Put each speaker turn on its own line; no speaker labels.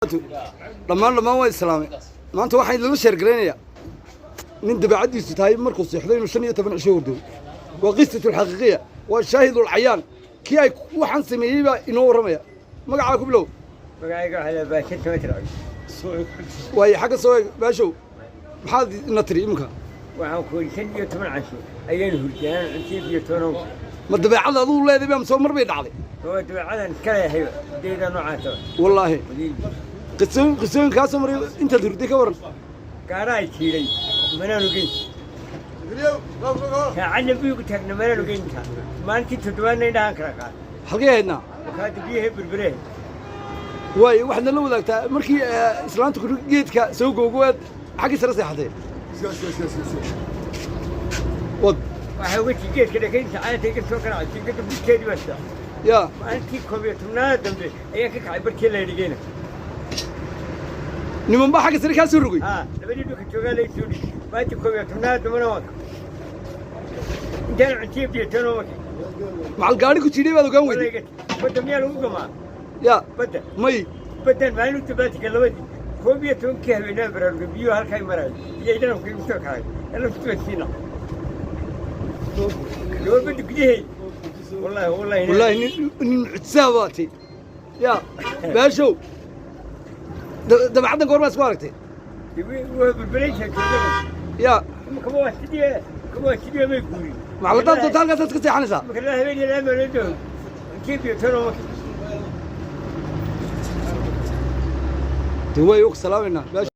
Dhammaan waa islaamay. Maanta waxaan idinla share garaynayaa nin dabeecaddiisu tahay markuu seexdo inuu 15 cisho hurdo. Waa قصة الحقيقية, waa شاهد العيان. Kii ay waxaan sameeyey baa inoo warramaya. Magacaa ku bilow.
Magacayga waxaa la Baasha Tomatir.
Waayo, xagga soo eeg, Baashow. Maxaad ina tiri iminka?
Waxaan ku yidhi 15 casho ayaan hurdaan, cuntiyo biyo toonow.
Ma dabeecada aduu leedahay baa mise mar bay dhacday?
Oo dabeecadan iska leehayba dayda noocaasa.
Wallaahi, qisooyin kaa soo maray intaad hurday ka warran.
Gaara ay jiiday manaan ogeyn, saacadna biyugu taagna manaan ogeyn. Intaa maalintii toddobaadna indhahaan kala qaad.
Halkay haydnaa?
Wakaada biyaha Berberee.
Waayo, waxaad nala wadaagtaa markii islaanta kuri geedka soo googowaad xaggii sare seexatay wad.
Waxaa uga tii geedka dhakaynta caadata iga soo garacay jiingada budkeedii baa sidaa. Maalintii 11aad dambe ayaan ka kacay barkii la dhigayna.
Niman baa xagga sare kaa soo rogay?
Haa, labadii dhulka joogaa lay soo dhigi. Maalintii 11aad dambena waan ka intaan cuntiyo biyo toonoo marka.
Macal gaari ku jiidhay baad ogaan weyday?
Badda miyaa lagu gamaa?
Ya.
Badda.
May.
Baddan maalin u dabaatika labadii 11kii habeenaan baraaruga biyuhu halkay marayo iyo idhanafka igu soo kacay alaftuwasiina laba badda gudaheed, wallahi wallahi.
Wallaahi nin mucjisaa baa tay ya Baashow. Dabeecaddan goor baa isku aragtay?
Waa Berbereysa joogaba.
Ya.
Kama waa sidii may guurin.
Macaladaad doonta halkaasaad ka seexanaysaa?
Marka la habeen iyo laba maalmood joogo cuntiyo biyo toonoo marka.
De way og salaamaynaa, Baashow.